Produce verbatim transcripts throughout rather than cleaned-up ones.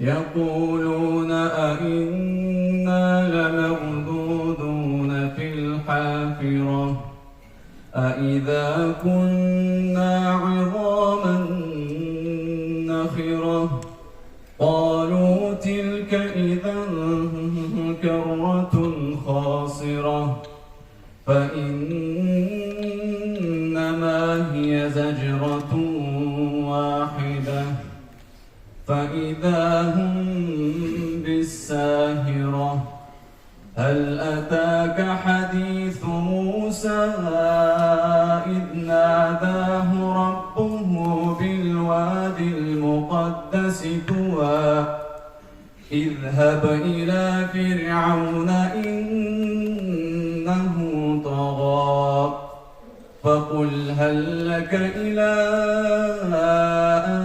يقولون أئنا لمردودون في الحافرة أإذا كنا عظاما نخرة. قالوا تلك إذا كرة خاسرة. فإنما هي زجرة واحدة فإذا هم بالساهرة. هل أتاك حديث موسى إذ ناداه ربه بالواد المقدس طوى. اذهب إلى فرعون إنه طغى. فقل هل لك إلى أن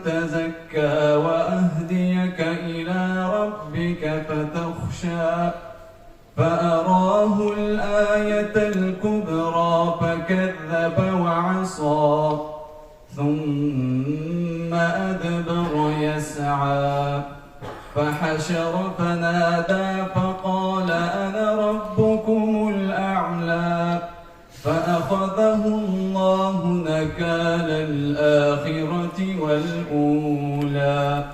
تزكى وأهديك إلى ربك فتخشى. فأراه الآية الكبرى فكذب وعصى. ثم أدبر يسعى. فحشر فنادى فقال أنا ربكم الأعلى. فأخذه الله نكال الآخرة والأولى.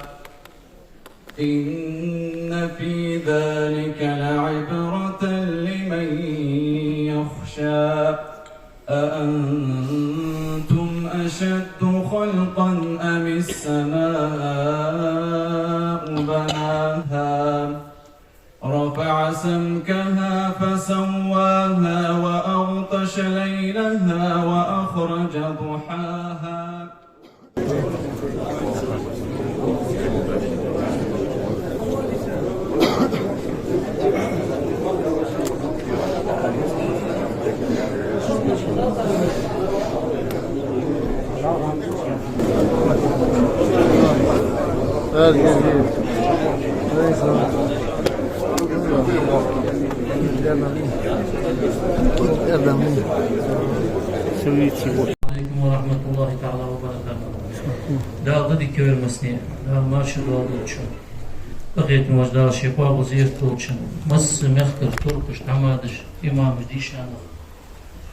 إن في ذلك لعبرة لمن يخشى. أأنتم أشد خلقا أم السماء بناها. رفع سمكها فسواها وأغطش ليلها وأخرج ضحاها. السلام عليكم ورحمة الله تعالى وبركاته. Дала дика йойла массане, Дала марша долда долчун. Къахетаме волча Дала ший къоабал зерат долчун. Масса мехкара туркхаш, тхьамадаш, имамаш, дийша нах.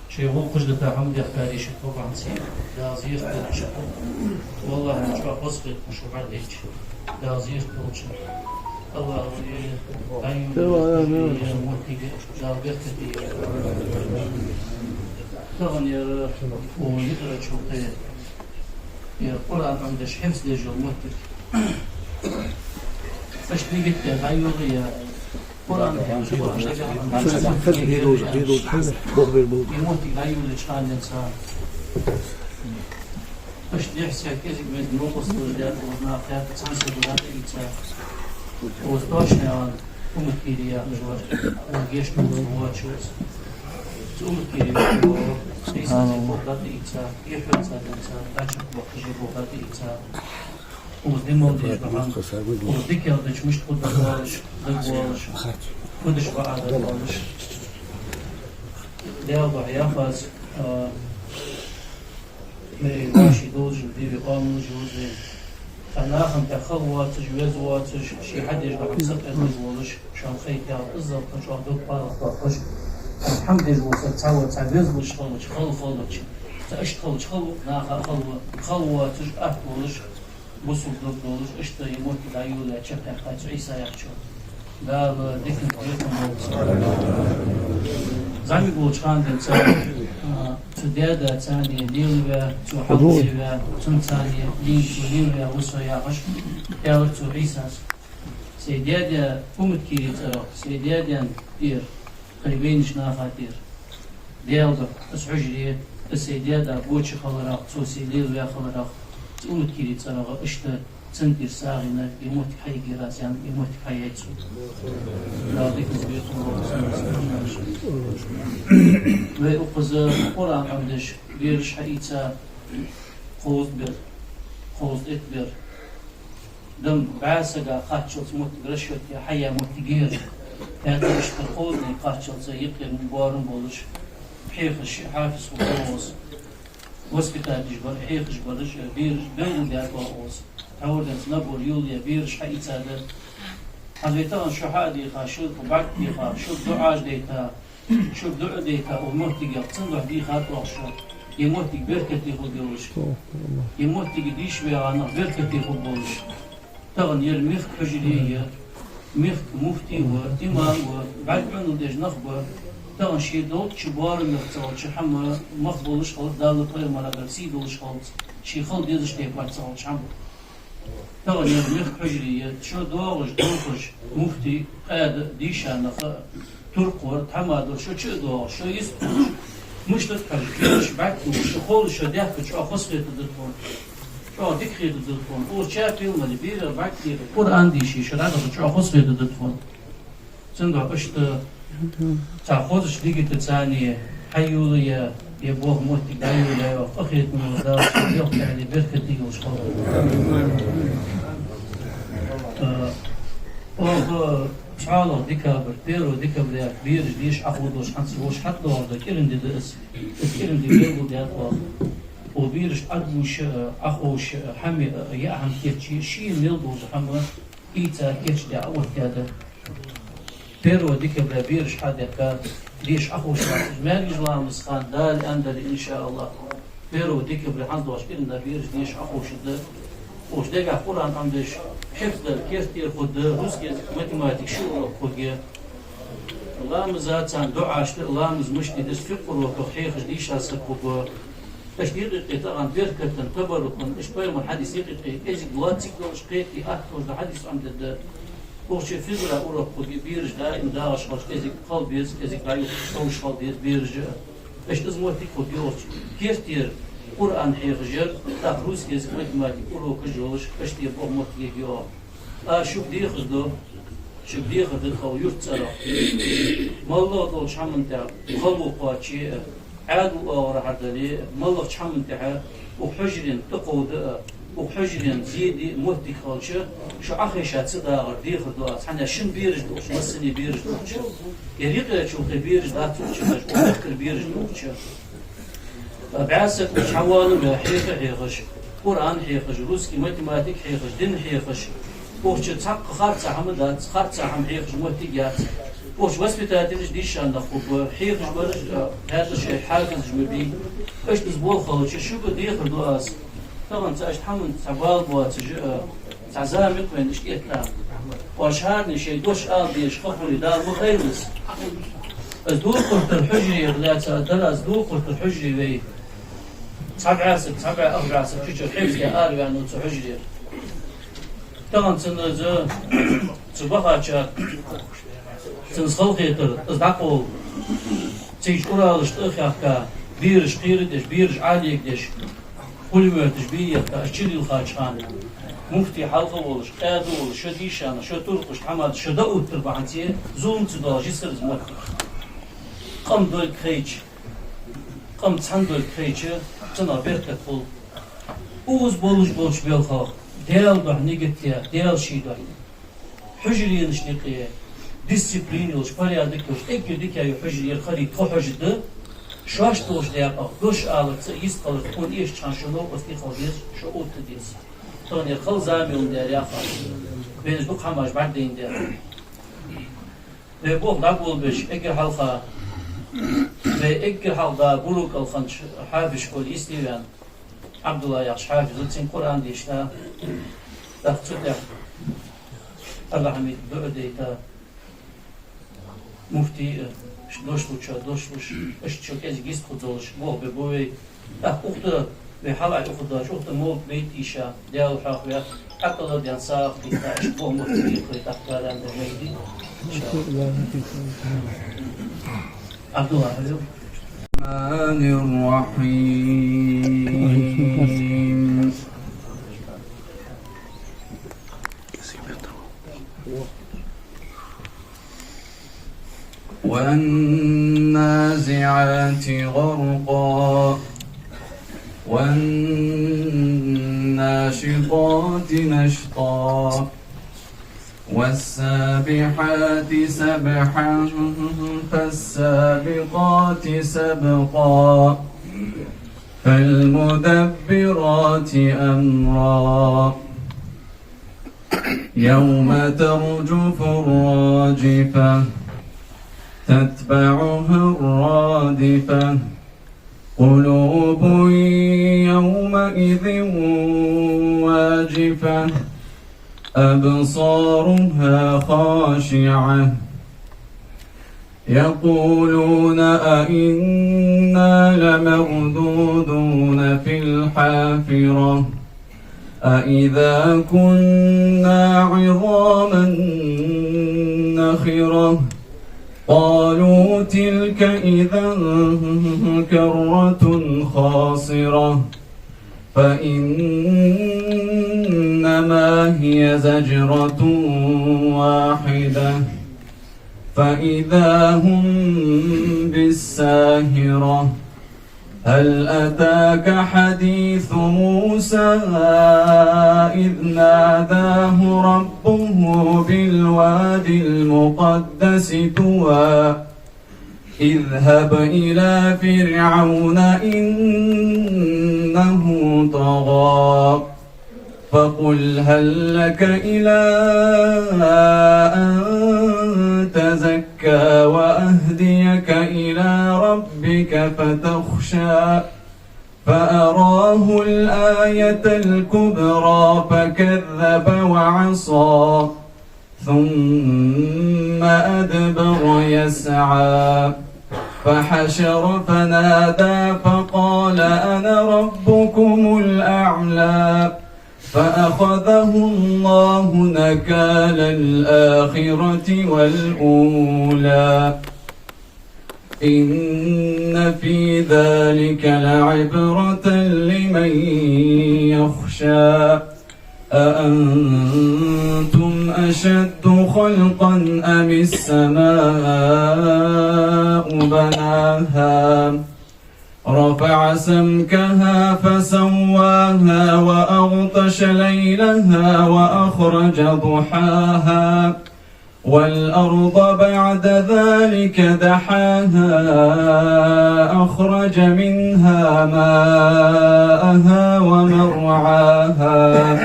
Шоай гӀулакхаш дита хӀама дехкари шо тхо бахьанца. Дала зерат долчун. Валлахьи, чӀоагӀа хоза хет шо бӀаргадайча. Дала зерат долчун. АллахӀа вай дӀайолалуш моттиг Дала беркате йойла. Тахан ер укх йиъарача юкъе ер Къуръан Ӏомадеш, хьифз деш йола моттиг. Иштта нигат де дӀайолалу ер Къуръан, Къуръан дагахь. Из моттиг дӀайолалуча хана денз иштта дехьа-сехьа кӀезига-мезига новкъосталаш даьр, укхаза наха хаьттад, цхьан саго дӀатӀаийца. Укхаза точно а Умаркири яхаш вар, укхаза гешт долаш воацаш. Цу Умаркири яхачо Ӏийса Зейфов дӀатӀаийца, гехьа хьоьца денз, дӀачакхбоаккхаш Зейфов дӀатӀаийца. Укхаза дин молдеш бахьан, укхаза дикагӀа дича мишта хургда оалаш, дагавоалаш, фу дича бакъахьа да оалаш. Даьла духьа яхаш, а, вай вӀаший долаш а дий, вай къаман уж а ва из. Цхьан нахана тӀа хала воацаш, веза воацаш, ше хьадеш бахьан сакъердаш волаш, шоана хайта, иззал кхы чӀоагӀа дог палах боаккхаш, хӀама деш вола саг цхьа ва, цхьа везалуш хилча, хала хилча, цхьа иштта хилча хала ва, наха а хала ва, хала воацаш, атта волаш, бусалба дог долаш, иштта ер моттиг дӀайолалу чакхъяьккхай цу Ӏийса яхачо. Дала диканца бекхам болба цунна. ЗӀамига волча хана денз, а, цу даь-даьца лелаваь, цо хьалхаваь, цунца лийна, цо лелаваь ва со яхаш, аьлар цу Ӏийсас. Сай даь-даь Умаркири цӀерагӀа, сай даь-даьна тӀера, тхоай вайнача наха тӀера. Даьла духьа, из хьужаре, из сай даь-да боча хиларах, цо сай лелаваь хиларах, цу Умаркири цӀерагӀа иштта цунна тӀера сагӀийна, ер моттиг хьайигар аз аьнна, ер моттиг хьаяьй цо. Дала диканца бекхам болба цунна. Вай укхаза Къуръан Ӏомадеш, бераш хьаийца, кховзткъа бер, кховзткъеи итт бер. Дам бӀаь сага кхаччалца моттиг расчёт яь хьаяь моттиг я ер. ХӀаьта иштта кховзткъеи кхаччалца юкъера боарам болаш, хьехаш, хьафиз хургва укхаза. Воспитателаш бар, хьехаш бараш, бераш белгалдаьд укхаза. Хьаварданца набор йолае бераш хьаийцад. Хьажал, тахан шо хьа а дийха, шо бӀарг а дийха, шо дуӀаш дайта, шо дуӀа дайта, укх моттигах цун духьа дийхад оаха шо. Е моттиг беркате хургйолаш, е моттиге дийша ваьгӀа нах беркате хургболаш. Тахан ер мехка хьужаре я, мехка муфти ва, имам ва, бӀарг Ӏуйранна деш нах ба. Тахан ший долча боарамах ца хилча хӀама мах болаш хилац, Далла, пайхамарагара сий долаш хилац, ший хила дезаш тайпара ца хилча хӀама. Тахан ер мехка хьужаре я, шо доагӀаш, дохаш, муфти, къаьда, дийша нах а, туркхвар, тхьамадар, шо чу а доагӀаш, шо йистхулаш, мишта да хьажа, бераш бӀарг тохаш, шо ховлаш, шо даьхкача чӀоагӀа хоза хетаргда тхона. ЧӀоагӀа дика хетаргда тхона. Укх чапел мара бераш бӀарг техе, Къуръан дийше, шо дӀадахача чӀоагӀа хоза хетаргда тхона. Цудухьа иштта цхьа хозача нигатаца цхьана хьайолае, е боху моттиг дӀайолае, къахетаме Дала шун белхале беркате йолаш хилда. Э, оаха цхьоалагӀа декабрь, первого декабря бераш деша Ӏоховшалуш хӀанз волаш хьатӀадоагӀаш да кӀиранди да из. Из кӀиранди белгалдаьд оаха. Укх берашта Ӏодувша а, Ӏоховша а, хӀама а, яа хӀама кийчъе а, шийна мел долча хӀама ийца кийчдаь а оттадаьд. Первого декабря бераш хьадехка, деша Ӏоховшалуш, маьркӀажа ламаза хана Дала аьнна дале, иншааллахӀ, первого декабря хӀанз доагӀаш кӀиранди бераш деша Ӏоховшаргда. Уж дегахьа Къуръан Ӏомадеш, хьифз дар керттера хургда, русский язык, математика, ши урок хургья. Ламаза царна дуӀашта, ламаз мишта де деза, фикъхӀ уроках хьехаш дийша саг хургва. Иштта юкъе-юкъе тахан беркатан, табаррукан, иштта пайхамара хьадис юкъе-юкъе, кӀезига лоацца долаш, кхетаде атта долаш да хьадис Ӏомадергда. Укх чу физра урок хургья, бераш даим дагӀаш хилча, кӀезига хила беза, кӀезига дӀаюхаш, совгӀаш хила деза бераш а. Иштта из моттиг хургья укх чу. Керттера Къуръан хьехаш яр, тӀаккха русский язык, математика урокаш йолаш, иштта боху моттиг я оаха. Аз шуга дехар ду, шуга дехар ду тха юрта цӀерах. МаллагӀа долча хӀаман тӀа хало кхоаче а, Ӏаьдал оагӀорахьара дале а, маллагӀча хӀаман тӀа укх хьужарен тӀакховда а, укх хьужарен зе де а моттиг хилча, шо Ӏохайша ца дагӀар дехар ду аз. ХӀана аьлча шун бераш да укх чу, массане бераш да укх чу. Ер юкъерча укх бераш дац укх чу, укх мехкара бераш да укх чу. БӀаь саг укх чу хьавоалаве, хьеха хьехаш, Къуръан хьехаш, русский математика хьехаш, дин хьехаш, укх чу цхьаккха харца хӀама дац, харца хӀама хьехаш моттиг яц. Укх чу воспитателаш дийша нах хургба, хьехаш бараш а, хьаьрча шоай хьафизаш ма бий. Иштта из болх хилча, шуга дехар ду аз. Тахан цхьа иштта хӀаман цхьа бала боацаш а, цхьа зама я-кх вайна иштта этта. Оаш хӀаране шоай дош ала дезаш ха хуле, Дала ма хайра из. Из Докъуртара хьужарех лаьца дар аз, Докъуртара хьужаре вай. Цхьа бӀаь саг, цхьа бӀаь ах бӀаь саг чу-чу хьевзга араваьннав цу хьужарера. Тахан цунна из, цу бахача, цунна из халахетар, из дӀакъовла, цига Ӏуралаш тӀа а хаьхка, бераш кхерадеш, бераш Ӏолегадеш, пулеметаш бе а етта, аз чулилхача хана, муфти хьалха волаш, къаьда волаш, шо дийша нах, шо туркхаш, тхьамада шо дӀаоттар бахьанце, зулам ца доалаш йисар из моттиг. Къам долга хайча, къам цхьана долга хайча, цунах беркат хул. Укхаза болаш болча белхах, Даьла духьа нигат яь, Даьла ший духьа. Хьужаренашта юкъе дисциплина йолаш, порядок йолаш, эггара дика йола хьужаре ер хилийта тха хьужа да. Шоашта долча даькъах дош аларца, йистхиларца тхона эшача хана шо новкъостий хила деза, шо отта деза. Тахан ер хала зама йоландаь яха, вайна дукха хӀамаш бӀаргадайндаь. Вай болх дӀагулбеш, эггара хьалха, вай эггара хьалха да буро кӀалханча хьафиза школе йисте ваьнна, Ӏабдулла яхаш хьафиз ва, цунга Къуръан дешаш да, тӀаккха цу тӀа Аллахьмита дуӀа дайта, муфти а, дош лучоа дош луш, иштта шо кӀезига йистхургдолаш болх бергба вай. ТӀаккха укх тӀа вай хьалаьцача укх тӀа, укх тӀа мовлат бейт йийша, Даьла хьоахаве, хьакъала ден сагӀа хилийта, иштта боху моттиг дийхкхе, тӀаккха Дала аьннадале, майда. Ӏабдулла, хьажал. الرحمن الرحيم. والنازعات غرقا، والناشطات نشطا، والسابحات سبحا، فالسابقات سبقا، فالمدبرات أمرا. يوم ترجف الراجفة، تتبعها الرادفة، قلوب يومئذ واجفة، أبصارها خاشعة، يقولون أئنا لمردودون في الحافرة، أإذا كنا عظاما نخرة، قالوا تلك إذا كرة خاسرة، فإنما هي زجرة واحدة، فإذا هم بالساهرة. هل أتاك حديث موسى إذ ناداه ربه بالواد المقدس طوى، اذهب إلى فرعون إنه طغى، فقل هل لك إلى أن تزكى وأهديك إلى ربك فتخشى، فأراه الآية الكبرى فكذب وعصى، ثم أدبر يسعى، فحشر فنادى، فقال أنا ربكم الأعلى، فأخذه الله نكال الآخرة والأولى، إن في ذلك لعبرة لمن يخشى، أأنتم أشد خلقا أم السماء بناها، رفع سمكها فسواها وأغطش ليلها وأخرج ضحاها، والأرض بعد ذلك دحاها، أخرج منها ماءها ومرعاها،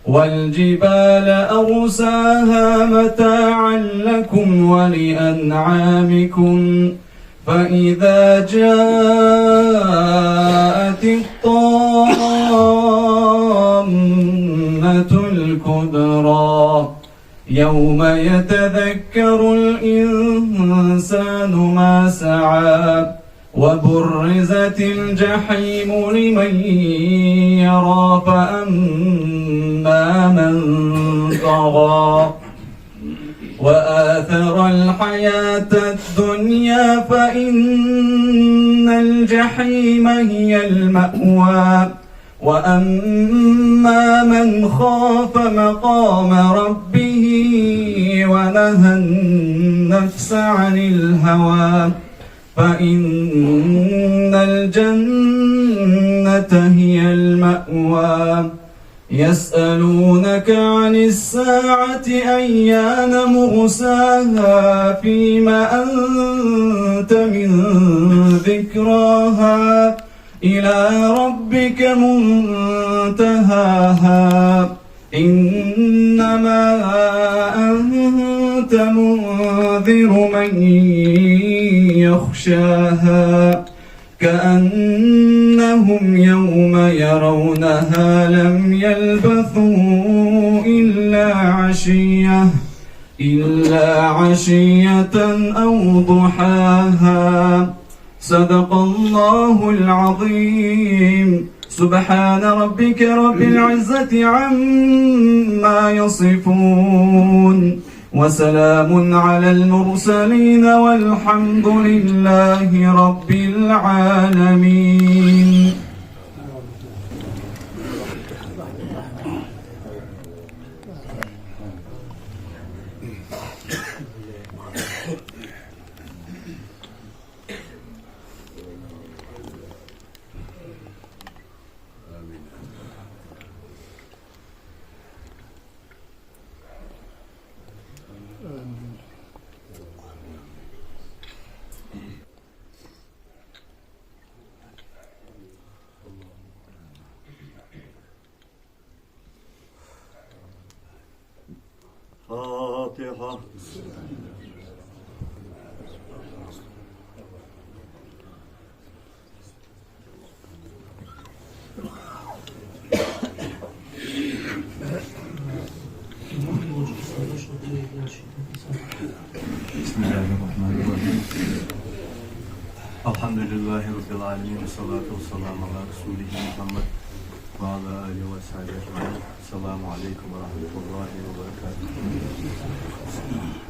والجبال أرساها متاعا لكم ولأنعامكم، فإذا جاءت الطامة الكبرى، يوم يتذكر الإنسان ما سعى، وبرزت الجحيم لمن يرى، فأما من طغى، وآثر الحياة الدنيا، فإن الجحيم هي المأوى، وأما من خاف مقام ربه ونهى النفس عن الهوى، فإن الجنة هي المأوى. يسألونك عن الساعة أيان مرساها، فيم أنت من ذكراها، إلى ربك منتهاها، إنما أنت منذر من يخشاها، كأنهم يوم يرونها لم يلبثوا إلا عشية، إلا عشية أو ضحاها. صدق الله العظيم. سبحان ربك رب العزة عما يصفون، وسلام على المرسلين، والحمد لله رب العالمين. الفاتحة. بسم الله الرحمن الرحيم. الحمد لله رب العالمين، والصلاة والسلام على رسوله محمد وعلى آله وصحبه أجمعين. السلام عليكم ورحمة الله وبركاته.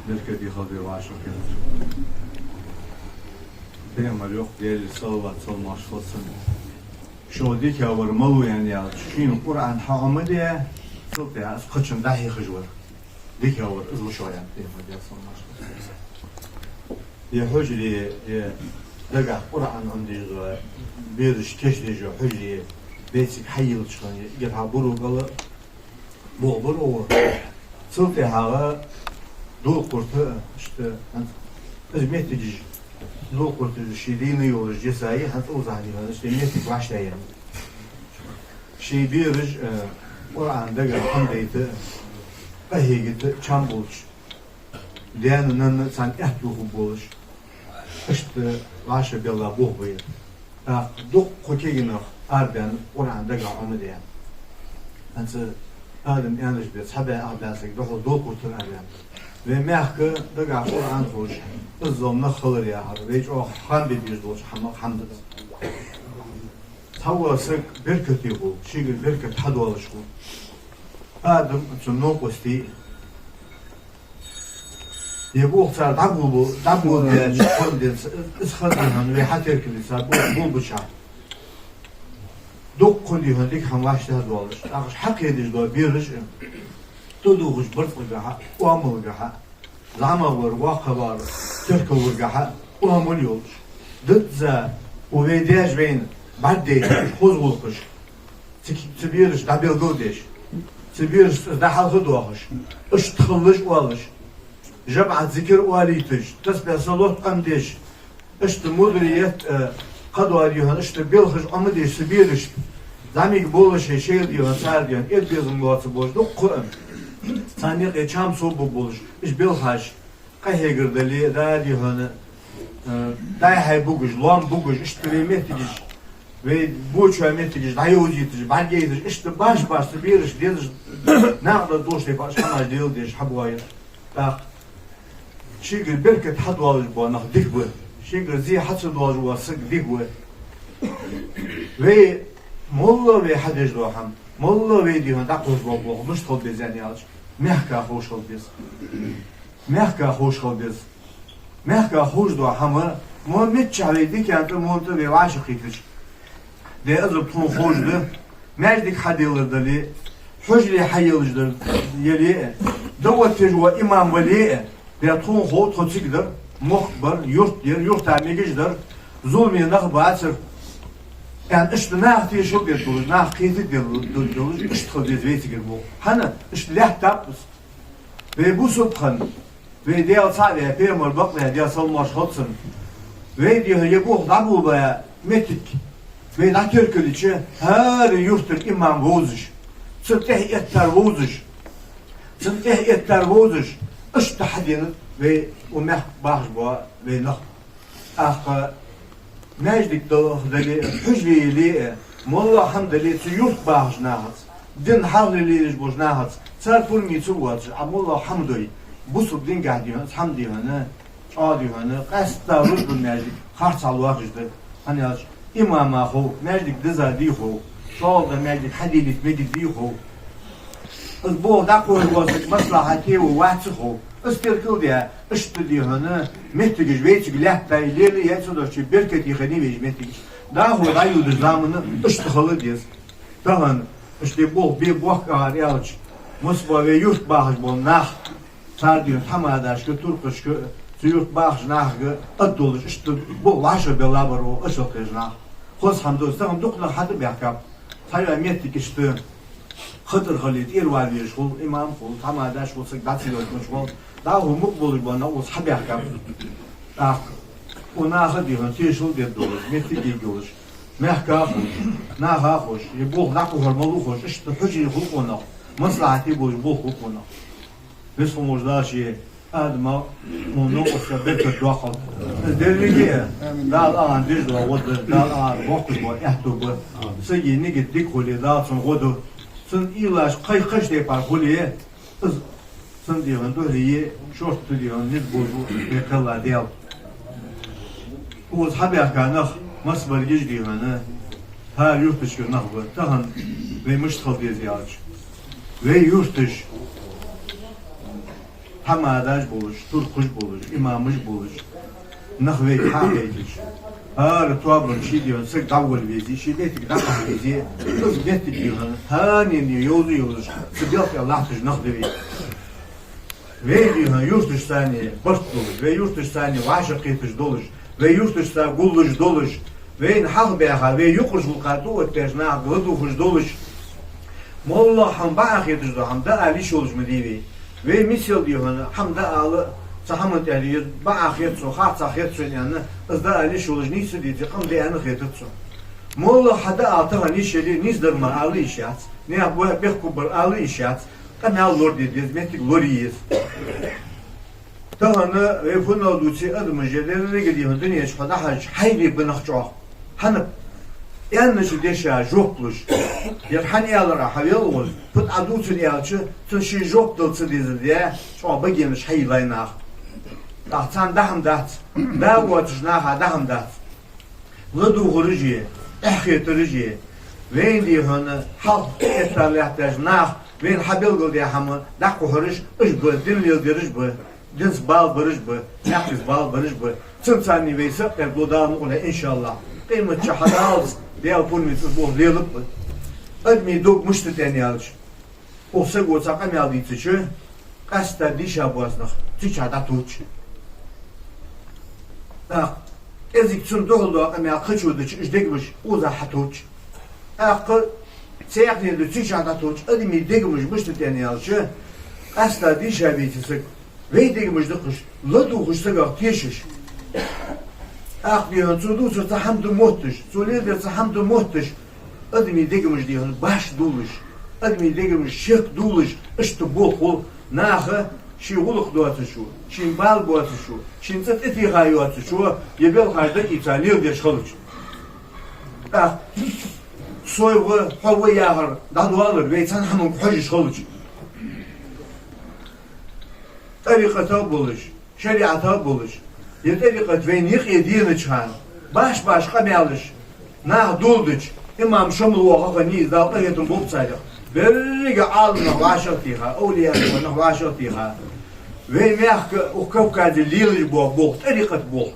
Беркате хилда вай вӀашагӀкхетар. Пайхамара йоах, Даьла салават-салам хилда цунна. Шо дика вар малав аьнна аьлча, шийна Къуръан хьаӀомадаь, цул тӀехьагӀа из кхычунна дӀахьехаш вар дика вар, из ва шо аьнна, Пайхамара, Даьла салам-моаршал хилда цунна. Е хьужаре, е дагахьа Къуръан Ӏомадеш дола, бераш кийчдеш йола хьужаре, бециг хьайийлача хана, эггара хьалха буро кӀала болх бир оаха. Цул тӀехьагӀа Долакхурта, иштта, хӀанз из моттигаш, Долакхурта ший дийна йолаш жесаи, хӀанз укхаза хьалха, иштта моттиг вӀаштӀехьаяьннай. Ший бераш, э, Къуръан дагахьа Ӏомадайта, къахьегита, чам болча даьна-нанна царна аьттув хургболаш, иштта вӀашагӀбелла болх ба ер. ТӀаккха дуккха кагий нах арабаьннаб Къуръан дагахьа Ӏомадаь. ХӀанз Адам аьннача беса, цхьа бӀаь ах бӀаь саг духьал Долакхуртара арабаьннаб. Вай мехка дагахьа Къуръан ховш, иззал нах хилар яхар, вай чӀоагӀа хам бе безаш долча хӀамах хӀама да. Цхьавола саг беркате хул, шийгара беркат хьадоалаш хул. Адам, цун новкъостий, е болх цар дӀаболабу-, дӀаболабаьча хӀама денз, из хана дий хьона вай хьатеркалде цар бо-, болабича, дуккха дий хьона дика хӀама вӀаштӀехьадоалаш, тӀаккха уж хьакхедеш дола бераш а, тӀадувхача барзкъагахьа, оамалгахьа, зӀамагӀвар, воккхагӀвар, теркалваргахьа оамал йолаш. Дизза укх вай даьша вайна бӀаргадайта хоза гӀулакхаш, цу, цу берашта дӀабелгалдеш, цу берашца из дӀахьалхадоахаш, иштта хилалаш оалаш, жамаӀат зикар оалийташ, тасбихь салот Ӏомадеш, иштта мударият, э, кхыдола дий хьона, иштта белхаш Ӏомадеш цу берашта, зӀамига болаш шоайла дий хьона, цар дий хьона, эггара безам лоацаш болаш дуккха а, царна юкъе чам совбаргболаш, уж белхаш, къахьегар дале а, да дий хьона, э, дӀай-хьай бугаш, лоам бугаш, иштта вай моттигаш, вай боча моттигаш дӀайовзийташ, бӀаргаяйташ, иштта баш-баш цу берашта дезаш, накъадаргдолаш тайпара хӀамаш леладеш хьабоагӀа ер. ТӀаккха шийгара беркат хьадоалаш бола нах дика ба, шийгара зе хьа ца доалаш вола саг дика ва. Вай моллагӀа вай хьадеш дола хӀама, моллагӀа вай дий хьона дӀакхухьаш бола болх мишта хила беза аьнна аьлча, мехка ховш хила беза. Мехка ховш хила беза. Мехка ховш дола хӀама, мо миччахьа вай дикан тӀа, мона тӀа вай вӀашагӀкхийтача, Даьла, из тхона ховш да, маьждиг хьаделар дале а, хьужаре хьаелаш дар яле а, дӀаоттаеш вола имам вале а, Даьла, тхона хов тхо цига дар, мохк бар, юрт яр, юрта мегаш дар, зуламе нах бацар, аьнна, иштта наха тешал дергдолаш, наха кхетаргдолаш, иштта хила деза вай цигара болх. ХӀана? Иштта лаьттаб из. Вай бусалба хинна, вай Даьла цаӀ ваь, пайхамар бакъваь, Даьла салам-моаршал хилда цунна, вай дий хьона е болх дӀаболабаь моттиг вай дӀатеркалйича, хӀара юртара имам вовзаш, цун тӀехьа эттар вовзаш, цун тӀехьа эттар вовзаш, иштта хьаденад вай укх мехка бахаш бола вай нах. ТӀаккха маьждиг дале а, хьужаре яле а, моллагӀа хӀама дале а, цу юрта бахача нахаца, дина хьалхле лелаш болча нахаца, цар пурам ца воацаш, Ӏа моллагӀа хӀама дой, бусалба дингахьа дий хьона, из хӀама дий хьона, чӀоагӀа дий хьона, къаьстта рузбан маьждиг харцахьа лоархӀаш да. ХӀана аьлча имама хов, маьждиг дизза дий хов, шоллагӀа маьждиг хьаделийта мегаргдий хов. Из болх дӀакхухьаш вола саг маслахьате ва, вац а хов. Из теркалдаь, иштта дий хьона, моттигаш вайцига лаьттай, лелае а ца дезача, беркате хиннай вай уж моттигаш. ДӀахо дӀайодача замана иштта хила деза. Тахан иштта болх бе боккха агӀар аьлча, массабола вай юрта бахаш бола нах, цар дий хьона тхьамадашка, туркхашка, цу юрта бахача нахага аргдолаш, иштта болх вӀашагӀбелла бар оаха, иштта хеза нах. Хоза хӀама да из, тахан дукха нах хьатӀабаьхкаб. Цхьайола моттиг иштта хатар хиле, тӀера вала везаш хул, имам хул, тхьамадаш хул, саг дӀа ца йойташ хул, дӀахо мукъа болаш бола нах укхаза хьабаьхкаб. ТӀаккха укх наха дий хьона тешал дергдолаш, моттиг ергйолаш, мехка а ховш, наха а ховш, е болх дӀакхухьар малав ховш, иштта хьужаре хул укх нах, маслахьате болаш болх хул укх нах. Веза хинна волча Дала ший Адама, хьона новкъостал беркат доаккхалда. Деррига а Дала агӀан деш дола гӀо да, Дала агӀан боккхаш бола аьттув ба. Сага нигат дика хуле, Дала цунна гӀо ду. Цун уйлаш кхайкхача тайпара хуле, из цун дегӀан духьале шортта дегӀан низ болаш ва вай кхелла Даьла. Укхаза хьабаьхка нах массабараш дегӀана, хӀара юрташкара нах ба. Тахан вай мишта хила деза аьлча, вай юрташ хьамадаш болаш, туркхаш болаш, имамаш болаш, нах вайга хьакхайкаш, хӀара тоабан ший дегӀан саг дӀаволла везе, ший моттиг дӀакхахьа везе, из моттиг дегӀана хьанийна йовза йовзаш, цу белха тӀа латташ нах да вай. Вай дегӀана юрташца барт долаш, вай юрташца вӀашагӀкхеташ долаш, вай юрташца гуллуш долаш, вайна хьалхабаьха, вай юкъарча гӀулакха тӀаоттадаьча наха ладувгӀаш долаш, моллагӀа хӀама бакъахьа хеташ дола хӀама дӀаала йиш йолаш ма дий вай. Вай мисал дегӀана хӀама дӀаала, цу хӀаман тӀехьа бакъахьа хет сона, харцахьа хет сона аьнна, из дӀаала йиш йолаш нийса дийца къам да аьнна хетац сона. МоллагӀа хӀама дӀаала тахан йиш яле, нийсдар мара ала йиш яц, наьха бехк-, бехк-, бехкабар ала йиш яц, къамаьл лораде деза, моттиг лорае еза. Тахан вай фуннагӀа дувце, адамаш деррига дегӀана дунен чу хьо дӀахьежача, хьайна ба нах чӀоагӀа. ХӀана? Аьннача деша жоп луш. Ер хьан аьлар Ӏа, хьавел гӀоз, фуд Ӏа дувцар аьлча, цунна ший жоп дала ца дезар да, чӀоагӀа багенаш хьайийлай наха. ТӀаккха царна дӀа-хӀама дац, да воацача наха дӀа-хӀама дац. ЛадувгӀараш а, эхь хетараш а, вайна дегӀана хьалха тӀаэтта латташ нах, вайна хьабелгалдаь хӀама дӀакхухьараш, уж ба, дин леладераш ба, динца бала бараш ба, наькъаца бала бараш ба. Цунца вай сакъердалу Дала мукъалехь, иншааллахӀ. Къематди хьадаллалца Даьла пурмаца из болх лелаб. Адамий дог мишта да аьлча, укх саго цхьа къамаьл дийцача, къаьстта дийша боаца нах цу чу дӀатувч. ТӀаккха кӀезига цунна духьала дола къамаьл кхычо дича, уж дегамаш укхаза хьатувч. ТӀаккха цхьаькхане да цу чу дӀатувч. Адамий дегамаш мишта да аьлча, къаьстта дийша веце саг, вай дегамаш дакхаш, ладувгӀаш сагах тешаш. ТӀаккха дегӀана цо дувцар цхьа хӀама да мотташ, цо леладер цхьа хӀама да мотташ, адамий дегамаш дегӀана башха дуллаш, адамий дегамаш шек дуллаш, иштта болх хул наха ший гӀулакх доацачо, шийна бала боацачо, шийна цӀи тӀатеха йоацачо, е белхаш дӀаийца леладеш хилча. ТӀаккха сой ва, хьо ва яхар дӀадоалар, вай цхьан хӀаманга хьожаш хилча. ТӀарикъатах болаш, шариӀатах болаш, е тӀарикъат вайна юкъе денача хана, башха-башха къамаьлаш наха доладича, имам Шамал вола хана из, Дала къахетам болба царех, беррига Ӏаламнах вӀашагӀтеха, овлияашкара нах вӀашагӀтеха, вай мехка, укх Кавказе лелаш бола болх, тӀарикъата болх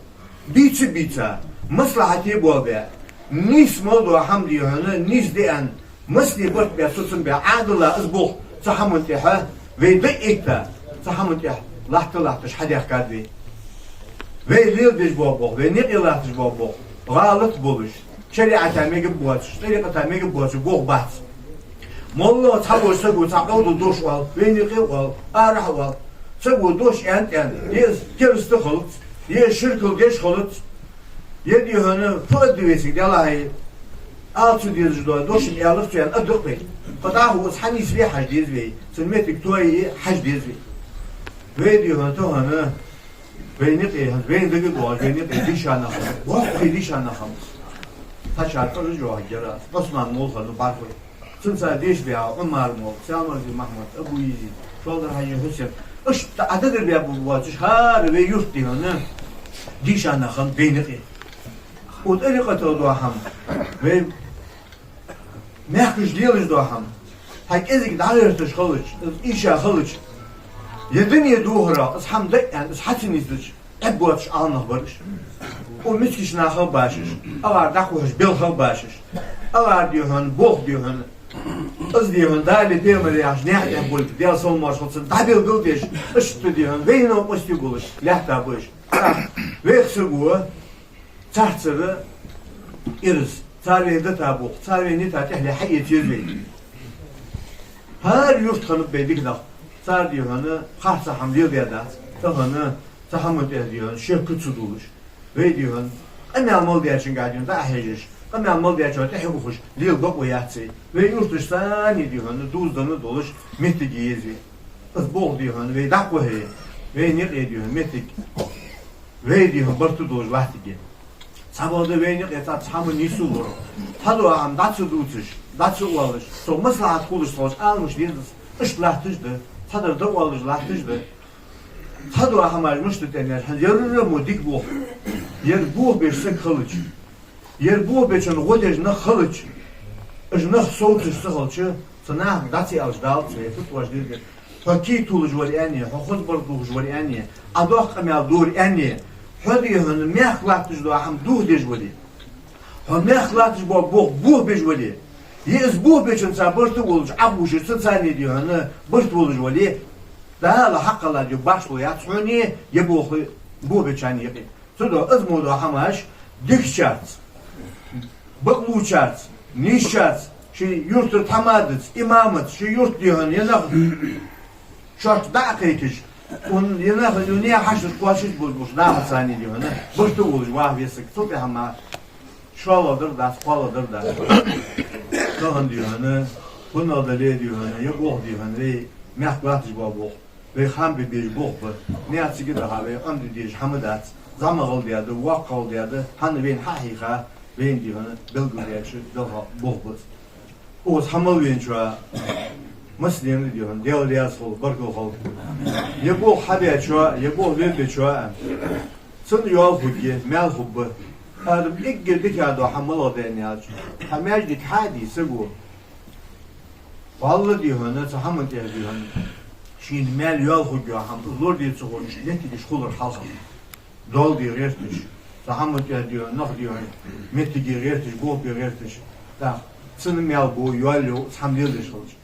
бийца-бийца, маслахьате болабаь, нийса мел дола хӀама дегӀана, нийса да аьнна, массане барт баь, цу цун баь, Ӏадала из болх цу хӀаман тӀехьа вай дӀаэтта, цу хӀаман тӀехьа латта-латташ хьадаьхкад вай. Вай леладеш бола болх, вай наькъе латташ бола болх, гӀалат болаш, шариӀата мегаш боацаш, тӀарикъата мегаш боацаш болх бац. МоллагӀа цхьаболча саго цхьа къовдал дош оал, вайна юкъе оал, арахьа оал. Саго дош аьннад аьнна, е из кераста хилац, е ширкал деш хилац, е дегӀана фу аргда вайцига, Даьлахьа, ала ца дезаш дола дош аьлар цо аьнна, аргда-кх вай. Кхы дӀахо из хьанийсве хьажа деза вай, цун моттиг тоае хьажа деза вай. Вай дегӀана тахан вайна юкъе, вайна дагадоагӀаш, вайна юкъе дийша нах хиннаб, боккхий дийша нах хиннаб. Цхьачар цӀераш йоахаргьяр аз, Ӏусман-молла хиннав бӀаргагой. Цунца деша баьгӀа Ӏумар-молла, Салмагзи Махьмад, Абу-Язид, Шолдар-Хьажий Хьусен, иштта Ӏадатар баьб боацаш, хӀара вай юрта дегӀана дийша нах хиннаб вайна юкъе. Укх тӀарикъатах дола хӀама, вай мехкашка лелаш дола хӀама, хьай кӀезига дӀагӀерташ хилча, из ийша хилча, е дуне духарах из хӀама да аьнна, из хьа ца нийсдича, Ӏеббоацаш Ӏаламнах бар уж. Укх мискача нахах башаш, агӀар дӀакхухьаш белхах башаш, агӀар дегӀана, болх дегӀана, из дегӀана, Дала, пайхамара яхача наькъа тӀа болга, Даьла салам-моаршал хилда царна, дӀабелгалдеш, иштта дегӀана, вайна новкъостий болаш лаьтта ба уж. Вайх саго царцара ираз, цар вайна дита болх, цар вайна йита тӀехьале хьаэца еза вай. ХӀара юрта хиннаб вай дика нах, цар дегӀана харцахьа хӀама леладаь дац, тахан цу хӀаман тӀехьа дегӀана шек ца дуллаш, вай дегӀана къамаьл мел даьчунга дегӀана дӀа а хьежаш, къамаьл мел даьчоа тӀехьа ухаш лела бокъо яц вай. Вай юрташца дегӀана дувзаденна долаш моттиг е еза вай. Из болх, дий хьона, вай дӀакхухье, вайна юкъе, дий хьона, моттиг, вай, дий хьона, барт долаш латтаргья. Цхьабакъда вайна юкъе цхьа хӀама нийслур. Цхьадола хӀама дӀа ца дувцаш, дӀа ца оалаш, цох маслахьат хулаш хилча, Ӏаламаш дезац, иштта латташ да, цхьадар дӀаоалаш латташ да. Цхьадола хӀамаш мишта да аьнна, хӀанз ерра мо дика болх. Ер болх беш саг хилча, ер болх бечунна гӀо деш нах хилча, уж нах совцаш ца хилча, цу нахага дӀа ца аьлча, Дала цу хӀетта тӀа ваш диргар. Хьо кий туллаш вар аьнна, хьо хоза барт дувхаш вар аьнна, Ӏа доккха къамаьл дора аьнна, хьо, дий хьона, мехка латташ дола хӀама дохадеш вале, хьо мехка латташ бола болх бохабеш вале, е из бохабечунца барт а болаш, Ӏохувшаш цунца, дий хьона, барт болаш вале, Дала хьакхалла дий башхало яц хьона, е болх бохабечарна юкъе. Цудухьа из мо дола хӀамаш дикачарца, бакълувчарца, нийсачарца, ший юртара тхьамадаца, имамаца, ший юрта, дий хьона, е нах шоашка дӀа а кхайкаш, ун е нах, ун е хьашташ кхоачаш болаш, нахаца, дий хьона, барт а болаш ваха веза саг. Цул тӀехьа ма шоллагӀдар дац, кхоалагӀдар дац. Тахан, дий хьона, хӀанз дале, дий хьона, е болх, дий хьона, вай мехка латташ бола болх, вай хам бе безаш болх ба. Наьха цига даха вай Ӏомаде дезаш хӀама дац. ЗӀамагӀа гӀалгӀа да, воккхагӀа гӀалгӀа да, хӀанз вайна хьахьийха, вайна, дий хьона, белгалдаьча делха болх ба из. Укхаза хьа мел веначоа массанена, дий хьона, Даьла раьза хилва, баркал хилда. Е болх хьабечоа, е болх лелабечоа, цунна йоал хургья, маьл хургба. Адам эггара дикагӀа дола хӀама малагӀа да аьнна аьлча, хьа маьждиг хьа а дий саго, валлахӀи, дий хьона, цу хӀаман тӀа, дий хьона, шийна маьл йоал хургйола хӀама лораде ца ховш, моттигаш хулар хьалха. Доал де гӀерташ, цу хӀаман тӀа, дий хьона, нах, дий хьона, моттиге гӀерташ, болх бе гӀерташ, тӀаккха цунна маьл бу, йоал йола цхьа хӀама леладеш хилча.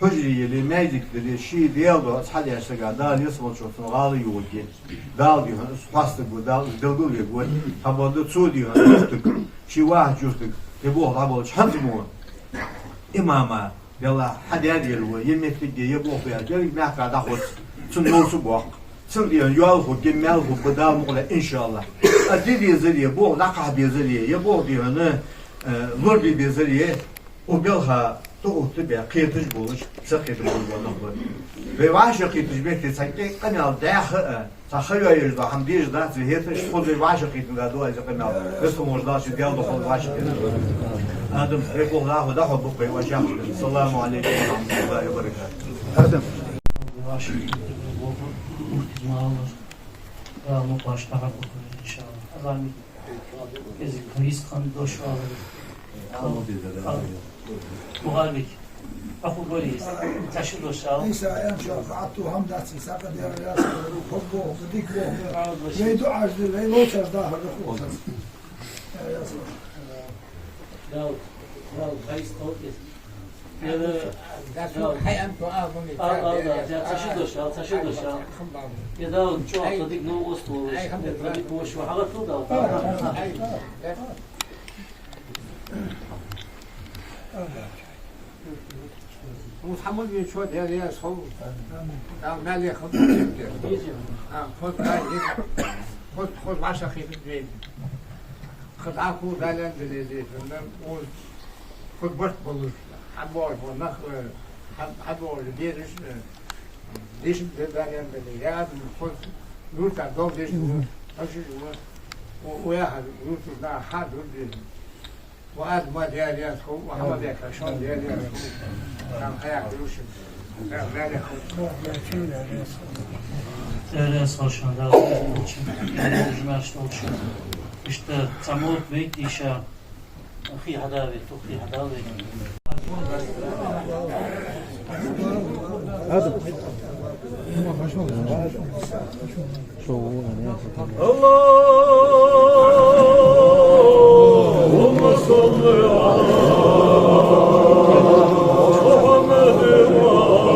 Хьужаре яле, маьждиг дале, ший Даьла духьа цхьа даьча сага Дала ялсмале чу цунна гӀала йохаргья. Дала, дий хьона, из хьоастаргва, Дала из белгалвергва. Цхьабакъда цо, дий хьона, юртага, ший вахача юртага, е болх дӀаболча хӀанз мо имама, Даьла, хьа даьр яр ва, е моттиг я, е болх я, деррига мехка дӀахоз, цунна новкъа боаккх. Цунна, дий хьона, йоал хургья, маьл хургба Дала мукъале, иншааллахӀ. А де дезаре, болх дӀакхахьа безаре, е болх, дий хьона, э, лораде безаре, укх балха тӀаоттабаь, кхеташ болаш, сакхетам болаш бола нах ба. Вай вӀашагӀкхетача метте цхьа кӀе-, къамаьл даьха а, цхьа ха йоаеш дола хӀама дезаш дац, вай хӀета а иштта хоза вай вӀашагӀкхетанга да из къамаьл. Веза хинна волча Дала ший Даьла духьа вӀашагӀкхетар. Адам, вай болх дӀахо, дӀахо букъе вӀашагӀкхетар. Ассаламу Ӏалайкум ва рахьматуллахӀи ва баракатухӀ. Адам. ВӀашагӀкхетар, болх, муртаз ма аллара. Дала мукъаш тӀахьа букъе, иншааллахӀ. Азами. Из книжка хинна дош ала. Ала. Бухарбик. Аху Борис. Цхьа ши дош ала. Иса аьнна чӀоагӀа хьатӀа хӀама дац, Иса къа дера яц, хӀама боху, дика боху. Ала, дош. Вай дуӀаш дир, вай лоцаш дахар да хӀама. Дауд. Дауд, хайс толкес. Е, да, Дауд. Хай ам то а, гуми. Ал, ал, да, да, цхьа ши дош ала, цхьа ши дош ала. Е, Дауд, чӀоагӀа дика новкъост волаш, дика новкъост волаш, хьагӀаттал, Дауд. Ай, ай, ай. Укхаза хьа мел веначоа Даьла раьза хилва. Дала маьле хилда. А, хоза, хоза, хоза вӀашагӀкхетар вайна. Кхы дӀахо Дала аьнна дале, деза, укхаза хоза барт болаш, хьабоагӀаш бола нах, хьа-, хьабоагӀаш бераш, дешаш да Дала аьнна дале, е адам хоза юртара дола дешаш ва, хьожаш ва, у, у яхар юртара наха хьадур деза. Ва Адам, Даьла раьза хилва, ва хьа ма бехка, шоана Даьла раьза хилва. Там хьаяккха юршин. Даьла раьза хилва. Даьла раьза хилва шоана, Дала раьза хилва шоана. Иштта цхьа мотт вайта дийша, хий хьадаве, тух хий хьадаве. اللهم صل على محمد وعلى آل محمد.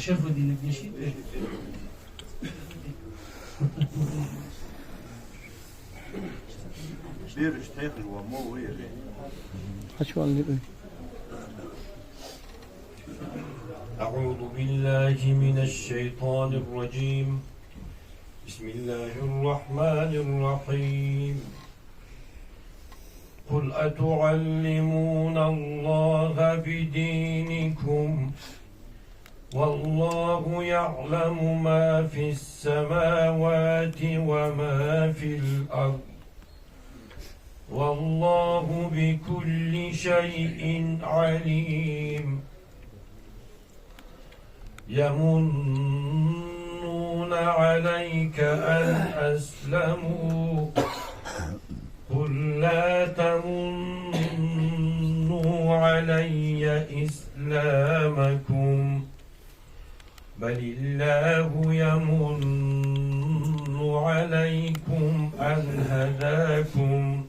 Шарафуддин, деши. Бераш тхехаш ва мо вай. Хьачувалли вай. أعوذ بالله من الشيطان الرجيم. بسم الله الرحمن الرحيم. قل أتعلمون الله بدينكم والله يعلم ما في السماوات وما في الأرض والله بكل شيء عليم. يمنون عليك أن أسلموا قل لا تمنوا علي إسلامكم بل الله يمن عليكم أن هداكم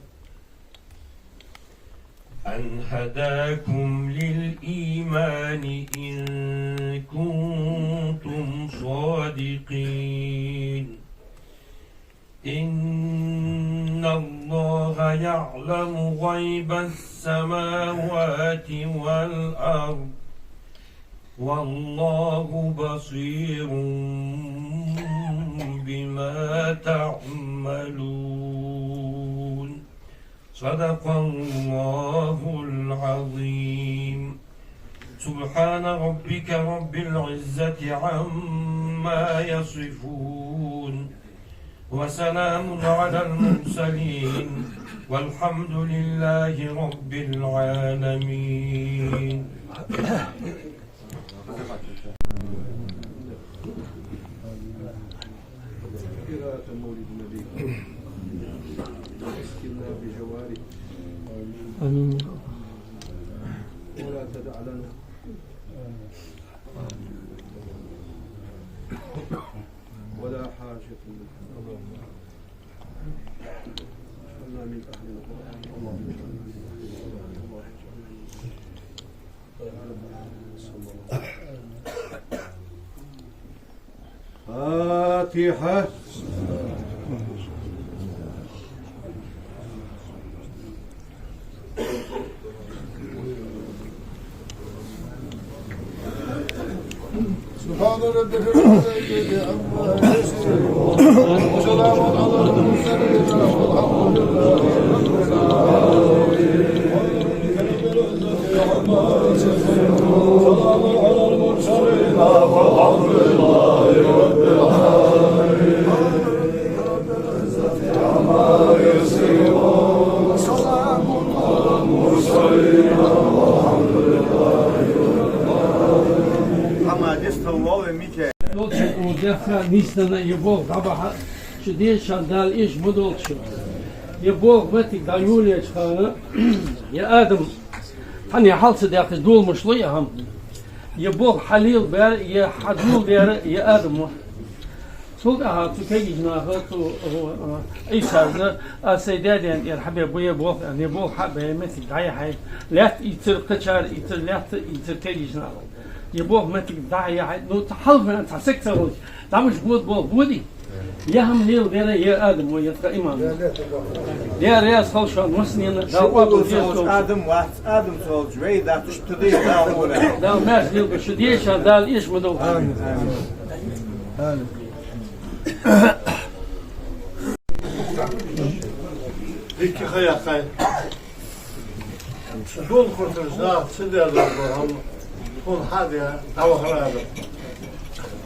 أن هداكم للإيمان إن كنتم صادقين. إن الله يعلم غيب السماوات والأرض والله بصير بما تعملون. صدق الله العظيم. سبحان ربك رب العزة عما يصفون وسلام على المرسلين والحمد لله رب العالمين. قراءة مولد النبي. أسكننا بجوارك. آمين. ولا تدع لنا ولا حاجة من حوائج الدنيا. اجعلنا من أهل القرآن. اللهم اجعلنا من أهل القرآن. اللهم اجعلنا من أهل القرآن. فاتحة. سبحان ربك رب العزة عما يصفون. وسلام على المرسلين والحمد لله رب العالمين. سلام على المرسلين والحمد لله رب العالمين. Хьамадис таллал ве Микаил. Долча ур дехха нийсденна е болх дӀабахьа, шо дезачарна Дала эша ма долда шо. Е болх моттиг дӀайолаеча хана, е Адам хьан е хьал ца даьккхача дола мушло е хӀама. Е болх хьалелабаьр, е хьадоладаьр е Адам ва. Цул тӀехьагӀа цу кагийча наха, цу, а, Ӏийсас, аз сай даь-даьна тӀера хьабаь ба е болх, аьнна, е болх хьа а баь, моттиг дӀаяхьай. Лаьтта ийцар кхычар, ийцар лаьтта, ийцар кагийча наха. Е болх моттиг дӀа а яхьай. Ну, цхьа хьалха ваьнна цхьа саг ца хилча, дӀа мишта бода болх, бода? Е хӀама леладаьр е Адам ва, е тха имам. Даьла раьза хилва шоана массанена, Дала къоабал дойла шоана. Адам вац, Адам ца хилча вай дац, уж тхо да, Дала гӀора. Дала маьрша лелабойла шо, дезачарна Дала эша ма долда. Амин. Амин. Дика ха яьккхай. Дун хурташ нах ца дер дар бар хӀама, тхона хьа а даь, дӀавахар Адам.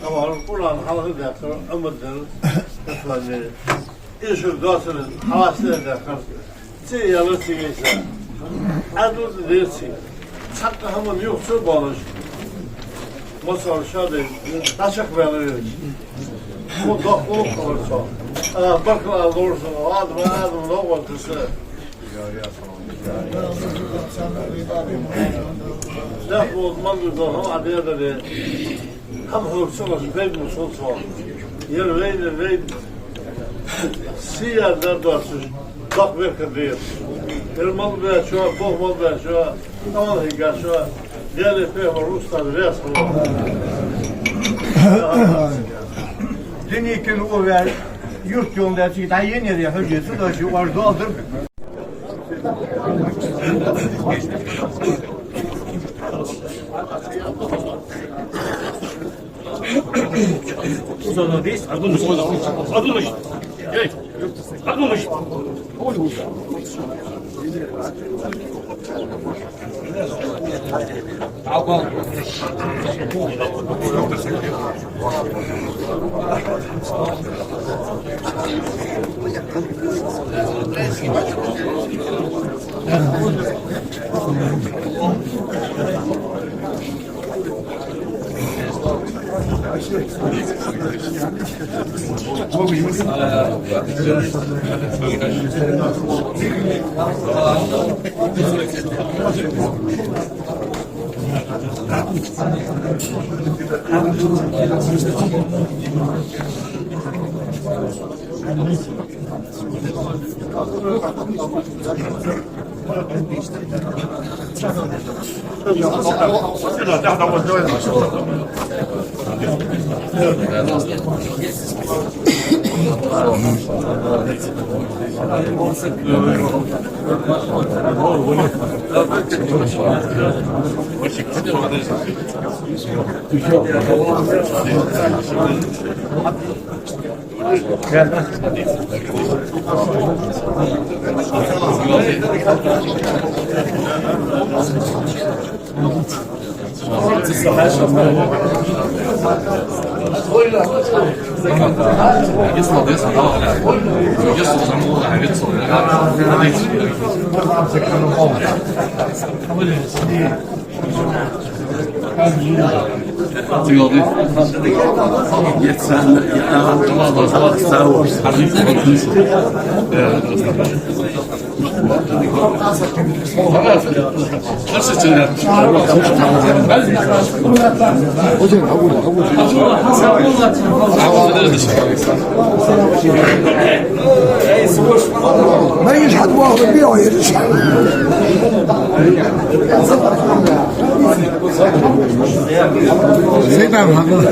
ДӀавахар, Къуръан хьалха даьккхар Ӏумар дар, Ӏусман дар. Эшар доацар хьалаца даьккхар. Ца яла цига иса. Ӏаьдал тӀа дер цига. Цхьаккха хӀаман юха ца болаш. Масала, ша дай, дӀачакхбаьнна веза. Мо доккха ховр цо. А, баркал ала ловр со, Адам, Адам, ловр со. Дах вот мангу до хам а дер да де. Хьам хьурцалаш бегу сулцо. Ер вейна вейн сияр дар доацаш, дакъа беркат дер. Ер мал бечо, бох мал бечо, Аллахьига шо, Даьла пайхамар устаз вес хьо. Дини кин увер, юрт юн да ци дайен ер хужи, цу доши вар дол дыр. Узанадис, адумыш, адумыш. Эй, адумыш. ما يجحد واحد بيعه يرجع. زين، نعم، حقا.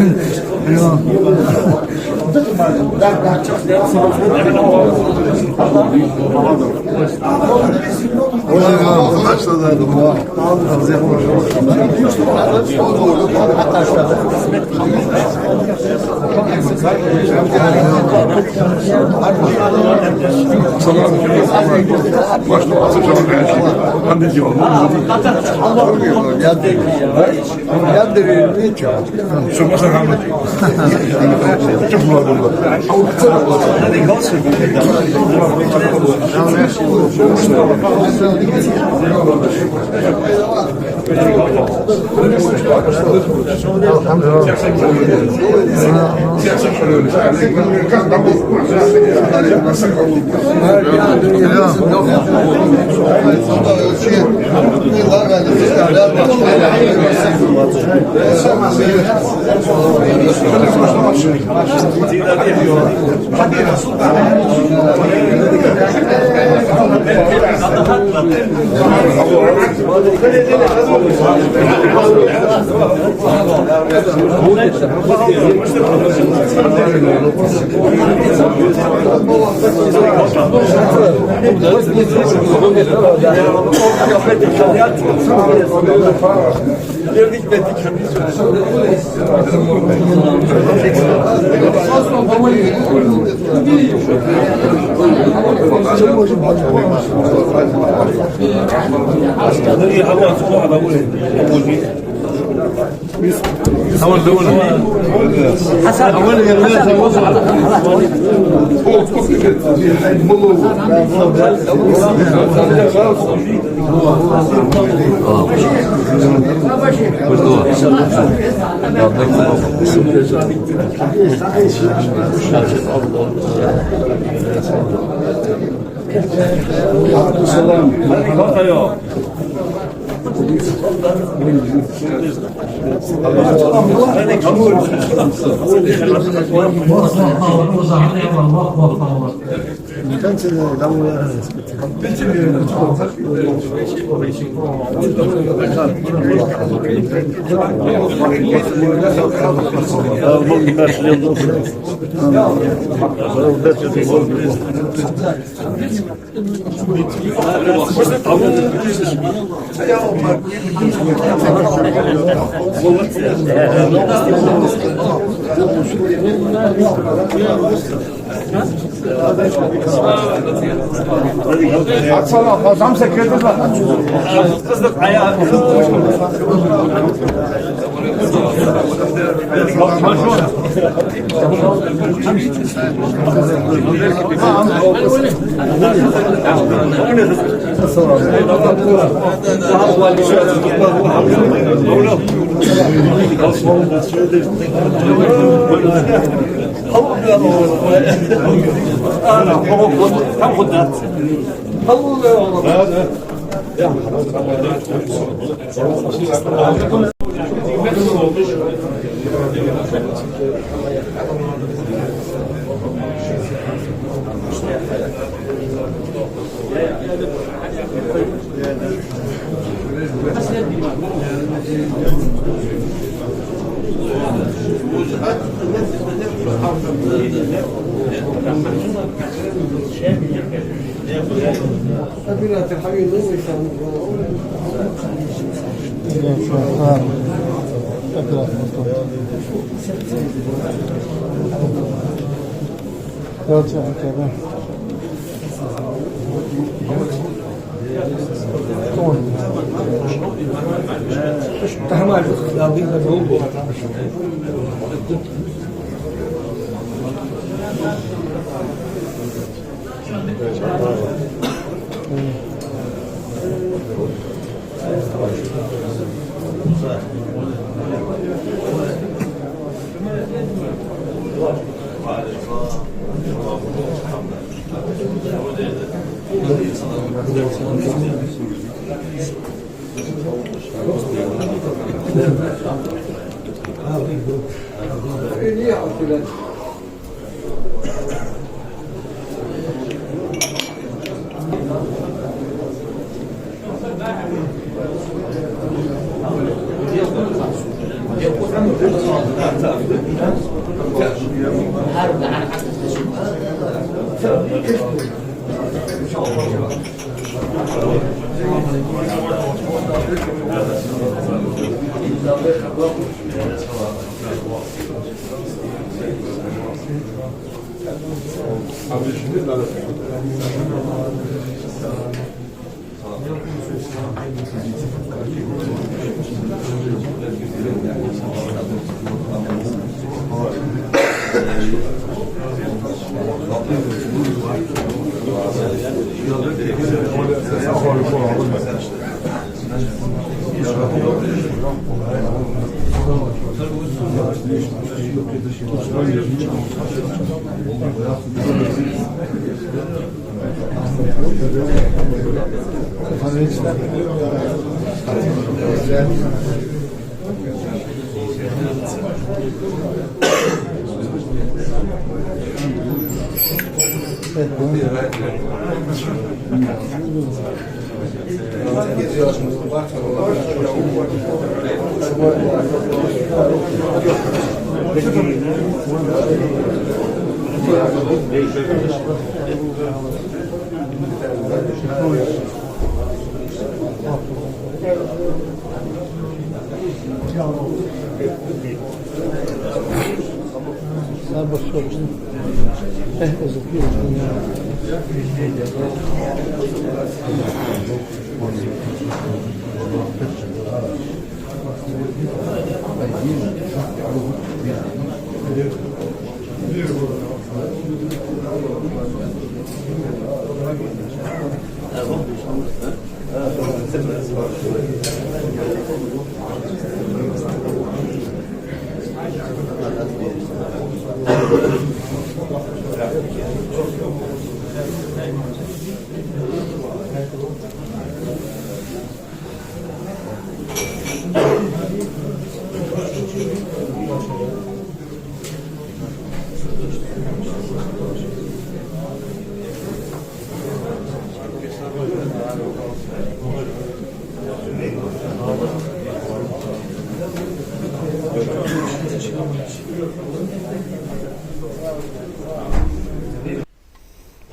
أيوه.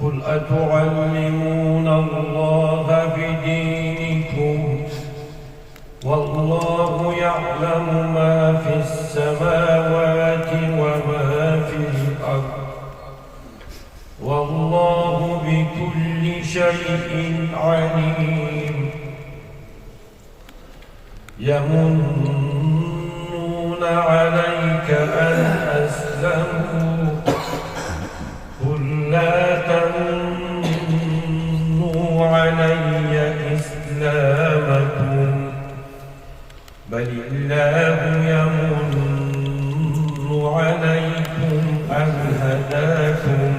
قل أتعلمون الله بدينكم والله يعلم ما في السماوات وما في الأرض. يمنون عليك أن أسلموا، قل لا تمنوا علي إسلامكم، بل الله يمن عليكم أن هداكم،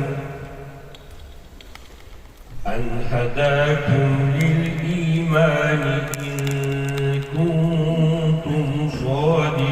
أن هداكم للإيمان إن كنتم صادقين.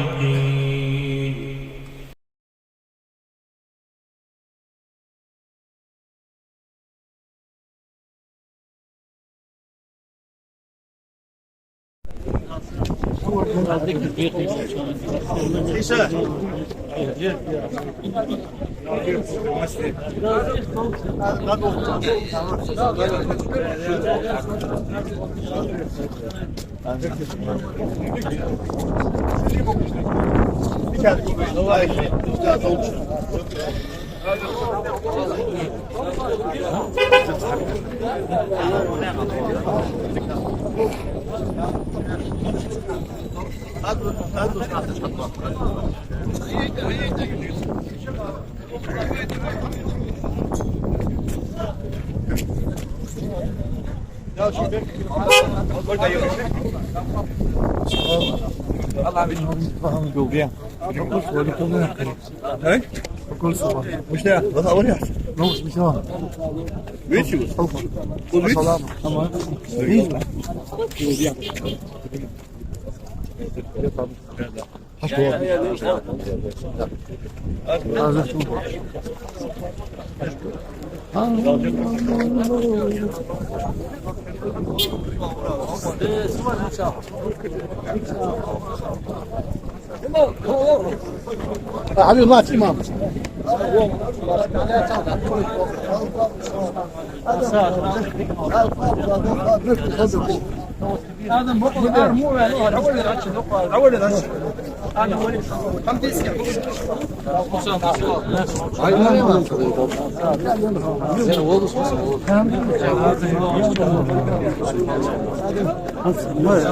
حبيبي، ما في إمام.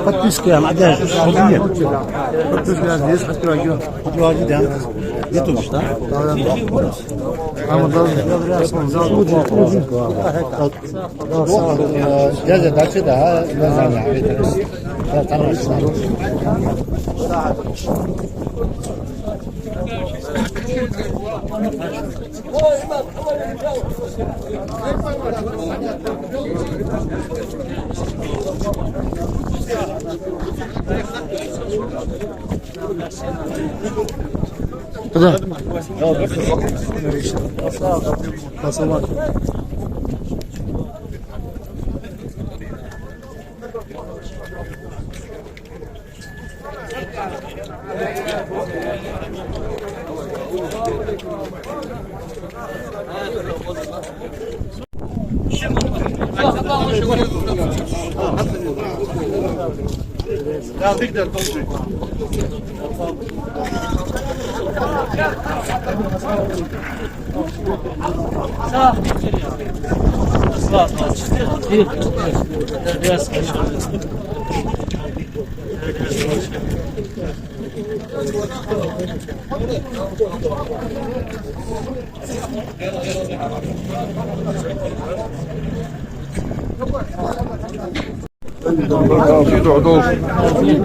Подписка я, молодец. Подписка я здесь, открываю. Открываю, да? Где тут? Да, да, да. А вот даже Дядя, дальше, да, да, да, да. Куда? Посылать.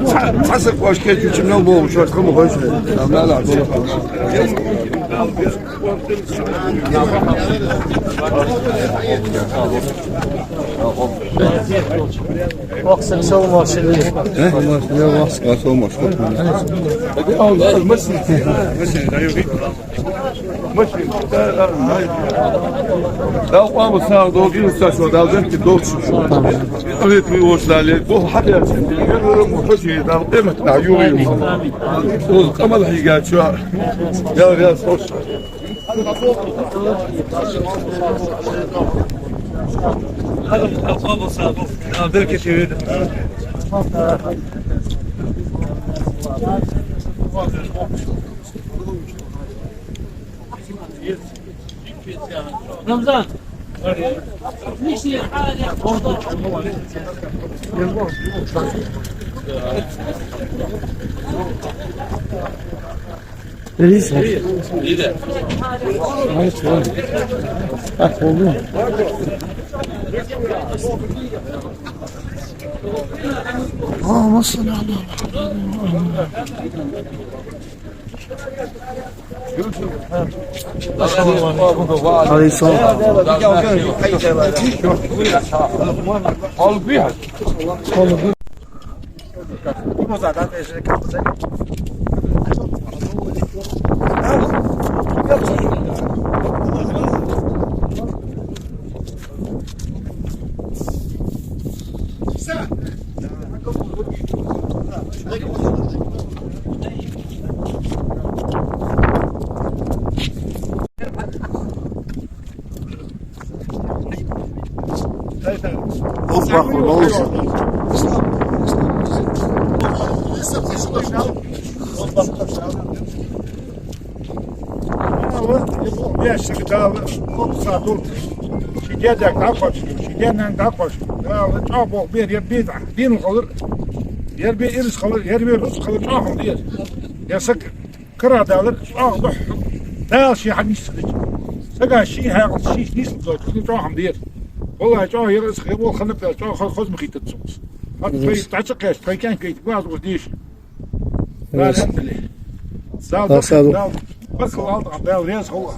Цхьа саг оаш кхетача мел болаш, шоаш хӀама хойш. Вахсаг салам шоана. Э? Вахсаг салам шоана. Дала къоамал сагӀа долда, Дала беркате долда шун. Къинхетаме волча Дала, бохам хьакъ яц. Ер вара мо хьожий, Дала къематдийнахьа югӀий. Оз къамаьл хьийгача, ял яц хьош. Дала беркате волда. Рамзан. Рис. Рис. Ай, слава. Так, oldu. Aa, masana. Алейкум салам. Дала, я бу, я ши Дала, хӀама ца дул. Ший даь-нанна дӀакхоачаш, ший даь-нанна дӀакхоачаш. Дала, чӀоагӀа болх бер, ер бе дӀа, дийна хилар, ер бе ираз хилар, ер бе рузкъа хилар, чӀоагӀа хӀама да ер. Ер саг кара далар, чӀоагӀа духьа. Дала ший хьа нийса ца дича. Сага ший хьаькъал, ший нийса доацаш, чӀоагӀа хӀама да ер. Валлахьи, чӀоагӀа ер из хе, вол ханна пел, чӀоагӀа хо-, хоза ма хийтад сона из. ХӀанз тхоай дӀачакхаьча, тхоай кӀаьнк гайта, ваза укхаза дийша. Ас. Дала хьамдали. Дала Ас баркал, ас Дала баркал алда, Дала раьза хилва.